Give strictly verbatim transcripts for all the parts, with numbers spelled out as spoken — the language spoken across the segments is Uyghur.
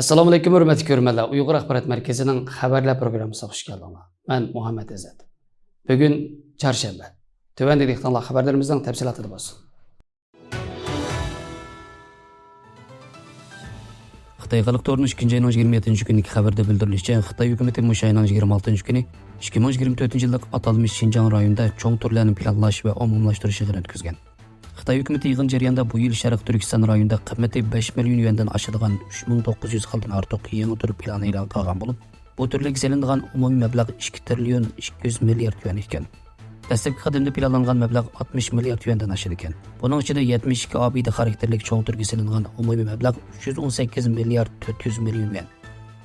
ئەسسالامۇئەلەيكۇم، ھۆرمەتلىك كۆرۈرمەنلەر. ئۇيغۇر ئاخبارات مەركىزىنىڭ خەۋەرلەر پروگراممىسىغا خۇش كەلدىڭلار. مەن مۇھەممەد ئەزەت. بۈگۈن چارشەنبە. تۆۋەندىكى دىققىتىڭلار خەۋەرلىرىمىزنىڭ تەپسىلاتىدا بولسۇن. خىتاي خەلق تورىنىڭ ئىككىنچى ئاينىڭ يىگىرمە يەتتىنچى كۈنىدىكى خەۋىرىدە بىلدۈرۈلۈشىچە، خىتاي ھۆكۈمىتى مۇشۇ ئاينىڭ يىگىرمە ئالتىنچى كۈنى ئىككى مىڭ يىگىرمە تۆتىنچى يىللىق ئاتالمىش شىنجاڭ رايونىدا چوڭ تۈرلەرنى پىلانلاش ۋە ئومۇملاشتۇرۇش يىغىنى ئۆتكۈزگەن. خىتاي ھۆكۈمىتى يىغىن جەريانىدا بۇ يىل شەرقىي تۈركىستان رايونىدا قىممىتى بەش مىليون يۈەندىن ئاشىدىغان ئۈچ مىڭ توققۇز يۈز خىلدىن ئارتۇق يېڭى تۈر پىلانى ئېلان قىلغان بولۇپ، بۇ تۈرلەرگە سېلىنىدىغان ئومۇمىي مەبلەغ ئىككى تىرىليون ئىككى يۈز مىليارد يۈەن ئىكەن. دەسلەپكى قەدەمدە پىلانلانغان مەبلەغ ئاتمىش مىليارد يۈەندىن ئاشىدىكەن. بۇنىڭ ئىچىدە يەتمىش ئىككى ئابىدە خاراكتېرلىك چوڭ تۈرگە سېلىنغان ئومۇمىي مەبلەغ ئۈچ يۈز ئون سەككىز مىليارد تۆت يۈز مىليون يۈەن.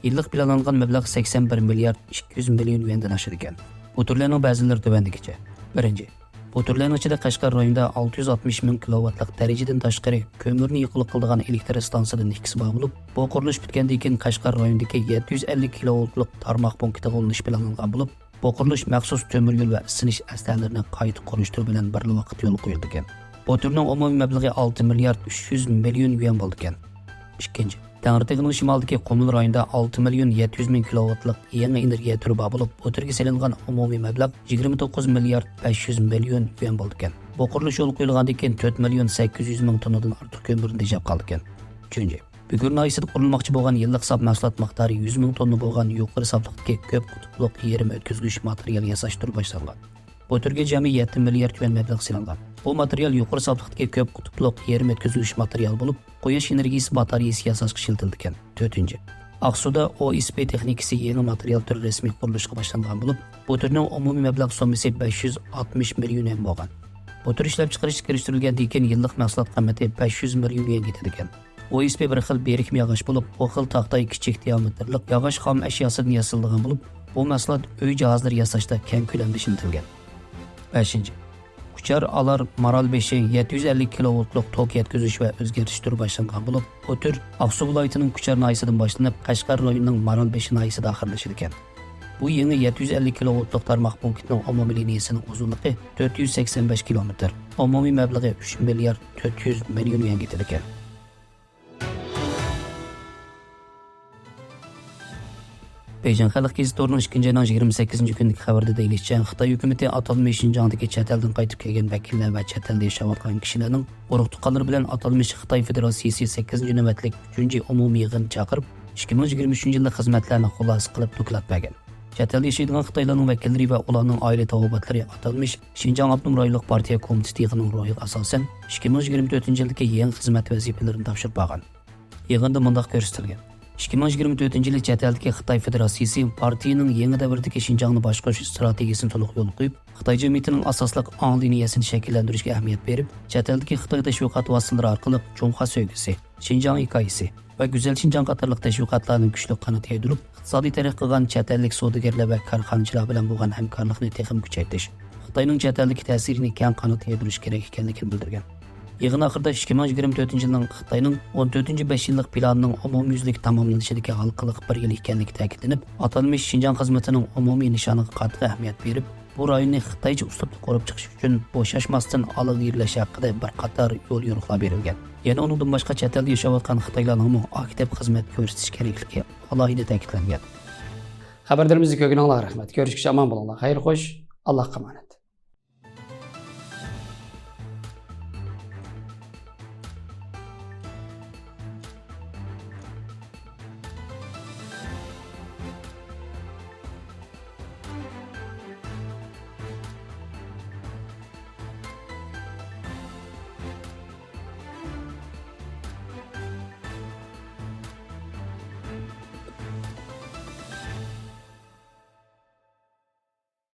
يىللىق پىلانلانغان مەبلەغ سەكسەن بىر مىليارد ئىككى يۈز مىليون يۈەندىن ئاشىدىكەن. بۇ تۈرلەرنىڭ بەزىلىرى تۆۋەندىكىچە. بىرىنچى، بۇ تۈرلەرنىڭ ئىچىدە قەشقەر رايونىدا ئالتە يۈز ئاتمىش مىڭ كىلوۋاتلىق دەرىجىدىن تاشقىرى كۆمۈرنى يۇقىلىق قىلىدىغان ئېلېكتر ئىستانسىدىن ئىككىسى بار بولۇپ، بۇ قۇرۇلۇش پۈتكەندىن كېيىن قەشقەر رايونىدىكى يەتتە يۈز ئەللىك كىلوۋولتلۇق تارماق پونكىتىغا ئۇلىنىش پىلانلانغان بولۇپ، بۇ قۇرۇلۇش مەخسۇس تۆمۈر يول ۋە ئىسسىنىش ئەسلىھەلىرىنى قايتا قۇرۇش تۈرى بىلەن بىرلا ۋاقىتتا يولغا قويۇلىدىكەن. بۇ تۈرنىڭ ئومۇمىي مەبلىغى ئالتە مىليارد ئۈچ يۈز مىليون يۈەن بولىدىكەن. ئىككىنچى، تەڭرىتېغىنىڭ شىمالىدىكى قۇمۇل رايونىدا ئالتە مىليون يەتتە يۈز مىڭ كىلوۋاتلىق يېڭى ئېنېرگىيە تۈرى بار بولۇپ، بۇ تۈرگە سېلىنغان ئومۇمىي مەبلەغ يىگىرمە توققۇز مىليارد بەش يۈز مىليون يۈەن بولىدىكەن. بۇ قۇرۇلۇش يولغا قويۇلغاندىن كېيىن تۆت مىليون سەككىز يۈز مىڭ توننىدىن ئارتۇق كۆمۈرنى تېجەپ قالىدىكەن. ئۈچىنچى، بۈگۈر ناھىيەسىدە قۇرۇلماقچى بولغان يىللىق ساپ مەھسۇلات مىقدارى يۈز مىڭ توننا بولغان يۇقىرى ساپلىقتىكى كۆپ قۇتۇپلۇق يېرىم ئۆتكۈزگۈچ ماتېرىيال ياساش تۈرى باشلانغان. بۇ تۈرگە جەمئىي يەتتە مىليارد يۈەن مەبلەغ سېلىنغان. بۇ ماتېرىيال يۇقىرى ساپلىقتىكى كۆپ قۇتۇپلۇق يېرىم ئۆتكۈزگۈچ ماتېرىيال بولۇپ، قۇياش ئېنېرگىيىسى باتارېيىسى ياساشقا ئىشلىتىلىدىكەن. تۆتىنچى، ئاقسۇدا ئو ئېس پى تېخنىكىسى يېڭى ماتېرىيال تۈرى رەسمىي قۇرۇلۇشقا باشلانغان بولۇپ، بۇ تۈرنىڭ ئومۇمىي مەبلەغ سوممىسى بەش يۈز ئاتمىش مىليون يۈەن بولغان. بۇ تۈر ئىشلەپچىقىرىشقا كىرىشتۈرۈلگەندىن كېيىن يىللىق مەھسۇلات قىممىتى بەش يۈز مىليون يۈەنگە يېتىدىكەن. ئو ئېس پى بىر خىل بىرىكمە ياغاچ بولۇپ، بۇ خىل تاختا كىچىك دىئامېتىرلىق ياغاچ خام ئەشياسىدىن ياسىلىدىغان بولۇپ، بۇ مەھسۇلات ئۆي جاھازلىرى ياساشتا كەڭ كۆلەمدە ئىشلىتىلگەن. بەشىنچى، ئۇچار ئالار مارالبېشى يەتتە يۈز ئەللىك كىلوۋولتلۇق توك يەتكۈزۈش ۋە ئۆزگەرتىش تۈرى باشلانغان بولۇپ، بۇ تۈر ئاقسۇ ۋىلايىتىنىڭ كۇچار ناھىيەسىدىن باشلىنىپ، قەشقەر رايونىنىڭ مارالبېشى ناھىيەسىدە ئاخىرلىشىدىكەن. بۇ يېڭى يەتتە يۈز ئەللىك كىلوۋولتلۇق تارماق پونكىتىنىڭ ئومۇمىي لىنىيەسىنىڭ ئۇزۇنلۇقى تۆت يۈز سەكسەن بەش كىلومېتىر، ئومۇمىي مەبلىغى ئۈچ مىليارد تۆت يۈز مىليون يۈەنگە يېتىدىكەن. بېيجىڭ خەلق گېزىتى تورىنىڭ ئىككىنچى ئاينىڭ يىگىرمە سەككىزىنچى كۈنىدىكى خەۋىرىدە دېيىلىشىچە، خىتاي ھۆكۈمىتى ئاتالمىش شىنجاڭدىكى چەت ئەلدىن قايتىپ كەلگەن ۋەكىللەر ۋە چەت ئەلدە ياشاۋاتقان كىشىلەرنىڭ ئۇرۇق-تۇغقانلىرى بىلەن ئاتالمىش خىتاي فېدېراتسىيىسى سەككىزىنچى نۆۋەتلىك ئۈچىنچى ئومۇمىي يىغىنى چاقىرىپ، ئىككى مىڭ يىگىرمە ئۈچىنچى يىللىق خىزمەتلەرنى خۇلاسە قىلىپ دوكلات بەرگەن. چەت ئەلدە ياشايدىغان خىتايلارنىڭ ۋەكىللىرى ۋە ئۇلارنىڭ ئائىلە تاۋابىئاتلىرى ئاتالمىش شىنجاڭ ئاپتونوم رايونلۇق پارتىيە كومىتېتى يىغىنىنىڭ روھىغا ئاساسەن، ئىككى مىڭ يىگىرمە تۆتىنچى يىلدىكى يېڭى خىزمەت ۋەزىپىلىرىنى تاپشۇرۇپ بارغان. يىغىندا مۇنداق كۆرسىتىلگەن: ئىككى مىڭ يىگىرمە تۆتىنچى يىلى چەت ئەلدىكى خىتاي فېدېراتسىيىسى پارتىيىنىڭ يېڭى دەۋردىكى شىنجاڭنى باشقۇرۇش ئىستراتېگىيىسىنى تولۇق يولغا قويۇپ، خىتاي جەمئىيىتىنىڭ ئاساسلىق ئاڭ لىنىيەسىنى شەكىللەندۈرۈشكە ئەھمىيەت بېرىپ، چەت ئەلدىكى خىتاي تەشۋىقات ۋاسىتىلىرى ئارقىلىق جۇڭخۇا سۆيگۈسى، شىنجاڭ ھېكايىسى ۋە گۈزەل شىنجاڭ قاتارلىق تەشۋىقاتلارنى كۈچلۈك قانات يايدۇرۇپ، ئىقتىسادىي تەرەققىي قىلغان چەت ئەللىك سودىگەرلەر ۋە كارخانىچىلار بىلەن بولغان ھەمكارلىقنى تېخىمۇ كۈچەيتىش، خىتاينىڭ چەت ئەلدىكى تەسىرىنى كەڭ قانات يايدۇرۇش كېرەك ئىكەنلىكىنى بىلدۈرگەن. يىغىن ئاخىرىدا ئىككى مىڭ يىگىرمە تۆتىنچى يىلنىڭ خىتاينىڭ ئون تۆتىنچى بەش يىللىق پىلانىنىڭ ئومۇميۈزلۈك تاماملىنىشىدىكى ھالقىلىق بىر يىل ئىكەنلىكى تەكىتلىنىپ، ئاتالمىش شىنجاڭ خىزمىتىنىڭ ئومۇمىي نىشانىغا قاتتىق ئەھمىيەت بېرىپ، بۇ رايوننى خىتايچە ئۇسلۇبتا قۇرۇپ چىقىش ئۈچۈن بوشاشماستىن ئالغا ئىلگىرىلەش ھەققىدە بىر قاتار يول يورۇقلار بېرىلگەن. يەنە ئۇنىڭدىن باشقا، چەت ئەلدە ياشاۋاتقان خىتايلارنىڭمۇ ئاكتىپ خىزمەت كۆرسىتىش كېرەكلىكى ئالاھىدە تەكىتلەنگەن. خەۋەرلىرىمىزنى كۆرگىنىڭلارغا رەھمەت. كۆرۈشكىچە ئامان بولۇڭلار. خەير خوش. ئاللاھقا ئامانەت.